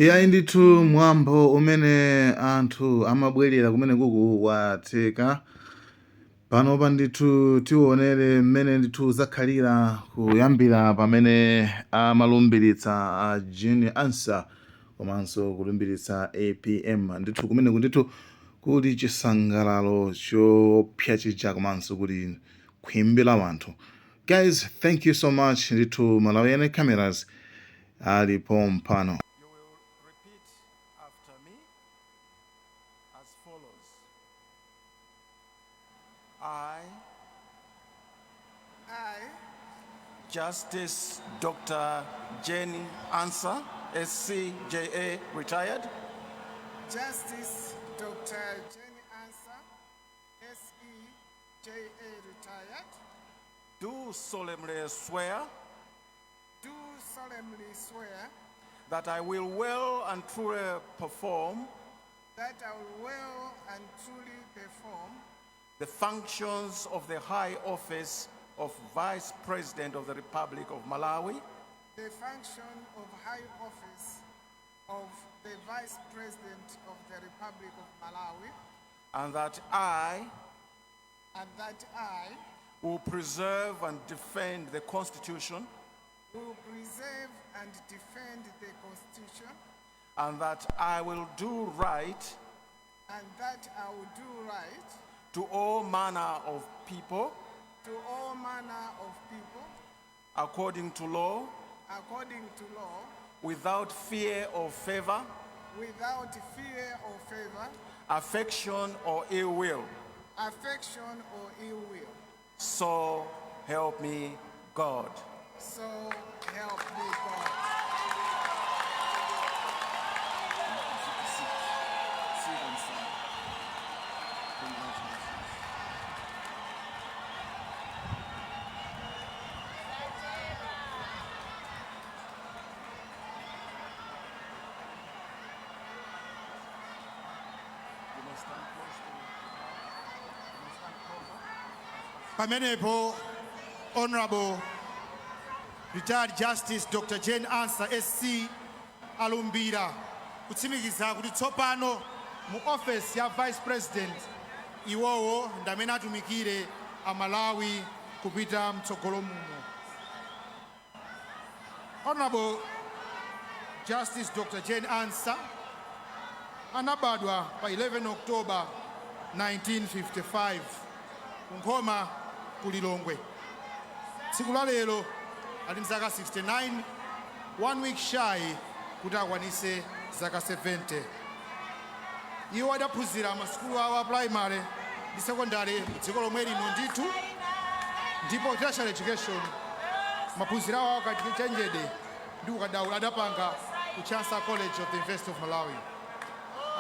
Iyayi ndithu, mwambo umene anthu amabwerera kumene kuku watheka. Panopa ndithu tionere mmene ndithu zakhalira kuyambira pamene amalumbiritsa a Jane Ansah komanso kulumbiritsa APM. Ndithu kumeneku ndithu kuli chisangalalo chopsa chija komanso kuli khwimbi la anthu. Guys, thank you so much. Ndithu Malawian Cameras alipo mpano. You will repeat after me as follows. I, I, Justice Dr. Jane Ansah, SCJA, retired, Justice Dr. Jane Ansah, SEJA retired, do solemnly swear do solemnly swear that I will well and truly perform that I will well and truly perform the functions of the high office of Vice President of the Republic of Malawi the function of high office of the Vice President of the Republic of Malawi, and that I and that I will preserve and defend the Constitution will preserve and defend the Constitution, and that I will do right and that I will do right to all manner of people to all manner of people according to law, according to law, without fear or favor, without fear or favor, affection or ill will. Affection or ill will. So help me God. So help me God. Sit and sign. Congratulations. You must stand close to You must stand closer. Pamenepo Honorable Retired Justice Dr. Jane Ansah SC alumbira kutsimikiza kuti tsopano mu office ya Vice President iwowo ndamene atumikire Amalawi kupita mtsogolo muno. Honorable Justice Dr. Jane Ansah anabadwa pa 11 October 1955 ku Nkhoma ku Lilongwe. Tsiku la lero ali mzaka 69, one week shy kuti akwanise zaka 70. Iwo adaphunzira masukulu awo a primary ndi secondary dziko lomwe lino ndithu, ndipo tertiary education, maphunziro awo akachenjede ndi ukadaulo, adapanga ku Chancellor College of the University of Malawi.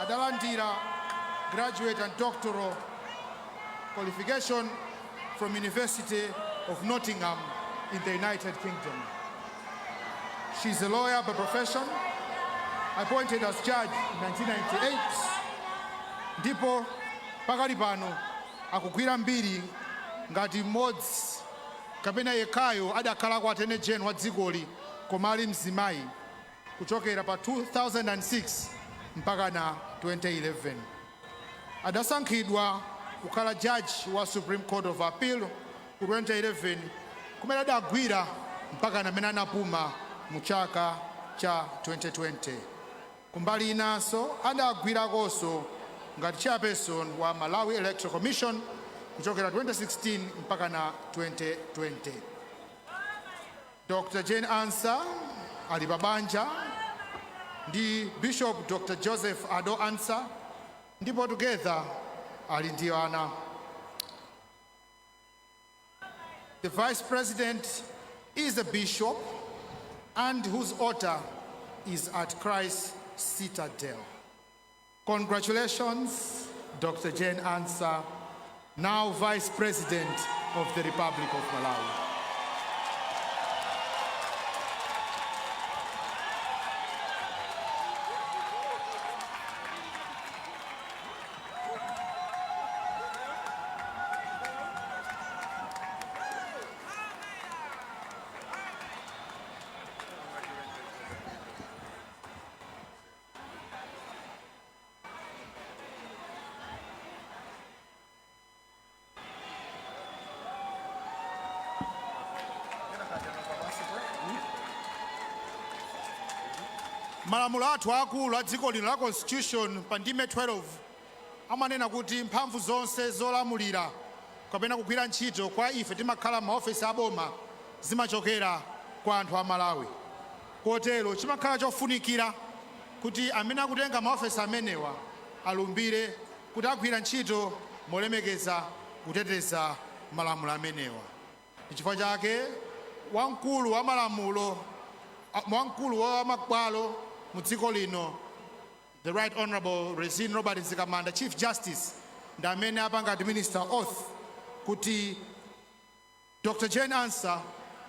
Adalandira graduate and doctoral qualification from University of Nottingham in the United Kingdom. She's a lawyer by profession, appointed as judge in 1998, ndipo pakali pano akugwira mbiri ngati mmodzi kapena yekhayo adakhalako Attorney General wa dzikoli koma ali mzimayi kuchokera pa 2006 mpaka na 2011. Adasankhidwa kukhala judge wa Supreme Court of Appeal ku 2011, kumene adagwira mpaka namene anapuma mu chaka cha 2020. Kumbali inanso adagwirakonso ngati chairperson wa Malawi Electoral Commission kuchokera 2016 mpaka na 2020. Dr. Jane Ansah ali pa banja ndi Bishop Dr. Joseph Ado Ansah, ndipo together ali ndi ana. The Vice President is a bishop and whose altar is at Christ Citadel. Congratulations, Dr. Jane Ansah, now Vice President of the Republic of Malawi. Malamulo athu akulu a dziko lino la Constitution, pa ndime 12, amanena kuti mphamvu zonse zolamulira kapena kugwira ntchito kwa ife timakhala m'maofesi aboma zimachokera kwa anthu a Malawi. Kotero chimakhala chofunikira kuti amene akutenga maofesi amenewa alumbire kuti agwira ntchito molemekeza, kuteteza malamulo amenewa. Chifukwa chake wamkulu wa malamulo, wamkulu wa mabwalo mu dziko lino, the Right Honorable Rizine Robert Mzikamanda, Chief Justice, ndi amene apanga administer oath kuti Dr Jane Ansah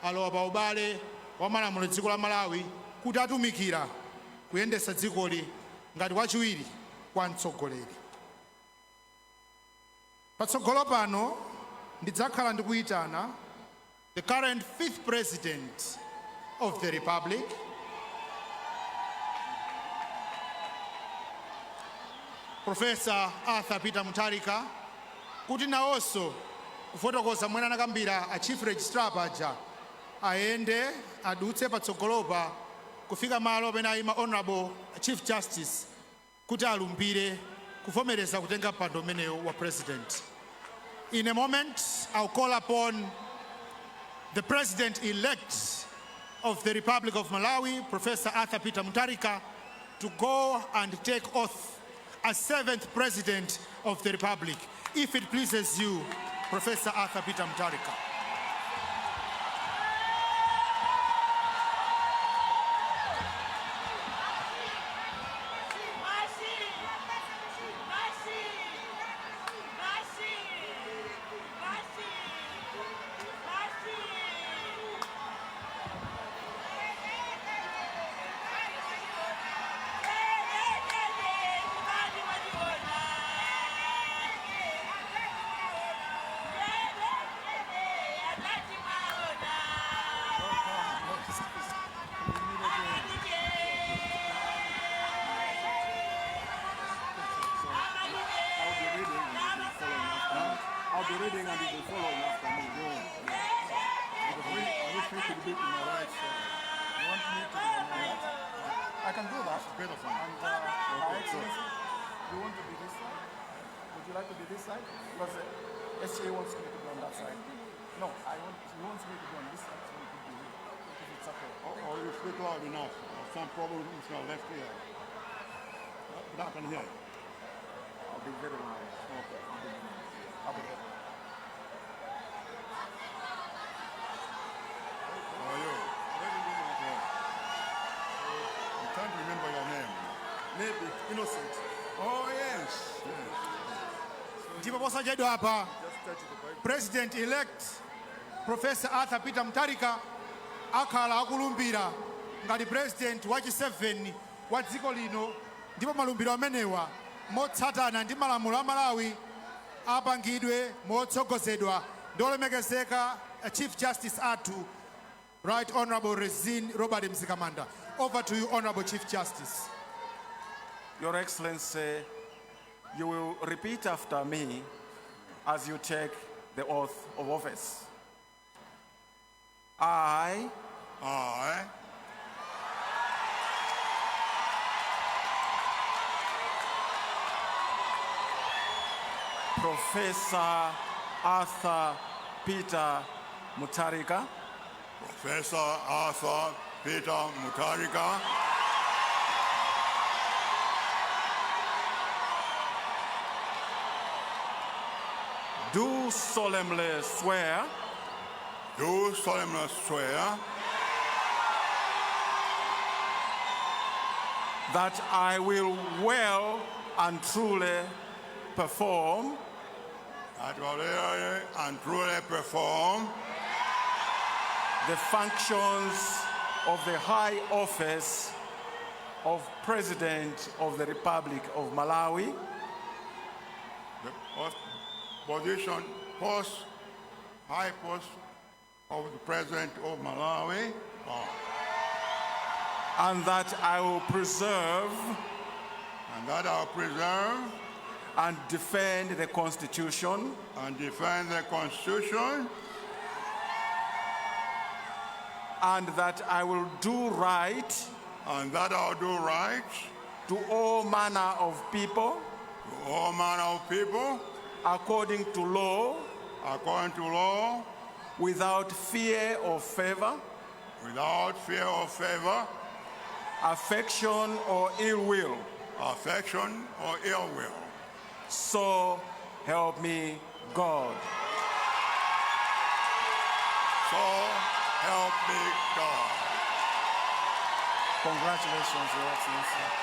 alowa pa ubale wa malamulo dziko la Malawi kuti atumikira kuyendetsa dzikoli ngati wachiwiri kwa mtsogoleri. Patsogolo pano ndidzakhala ndikuyitana the current fifth President of the Republic, Professor Arthur Peter Mutharika, kuti nawonso kufotokoza mwene anakambira a Chief Registrar paja, ayende adutse patsogolopa kufika malo amene ayima Honorable Chief Justice kuti alumbire kuvomereza kutenga mpando umenewu wa President. In a moment I'll call upon the President elect of the Republic of Malawi, Professor Arthur Peter Mutharika, to go and take oath as seventh President of the Republic. If it pleases you, Professor Arthur Peter Mutharika. Mashi! Mashi! Mashi! Mashi! Mashi! I'll be reading and you'll be following after me. I'll be reading and you'll be following after me. Because I wish we could be in my right side. You want me to be on your right? I can do that. Better for me. And Her Excellency, you want to be this side? Would you like to be this side? Because SGA wants me to be on that side. No, I want. He wants me to be on this side, so we could be here. If it's okay. Or you speak loud enough. Some problem with my left ear. But I can hear you. I'll be very loud. Okay. I'll be very loud. How are you? Okay. I'm trying to remember your name. Maybe Innocent. Oh, yes. Yes. Ndipo posachedwa apa President elect Professor Arthur Peter Mutharika akhala akulumbira ngati President wachi7 wa dziko lino, ndipo malumbiro amenewa, motsatana ndi malamulo a Malawi, apangidwe motsogozedwa ndi olemekezeka Chief Justice athu, Right Honorable Rizine Robert Mzikamanda. Over to you, Honorable Chief Justice. Your Excellency, you will repeat after me as you take the oath of office. I, I, Professor Arthur Peter Mutharika, Professor Arthur Peter Mutharika, do solemnly swear do solemnly swear that I will well and truly perform that I will really and truly perform the functions of the high office of President of the Republic of Malawi the position, post, high post of the President of Malawi, and that I will preserve and that I will preserve and defend the Constitution and defend the Constitution, and that I will do right and that I'll do right to all manner of people to all manner of people according to law, according to law, without fear or favor, without fear or favor, affection or ill will. affection or ill will. So help me God. So help me God. Congratulations, Your Excellency.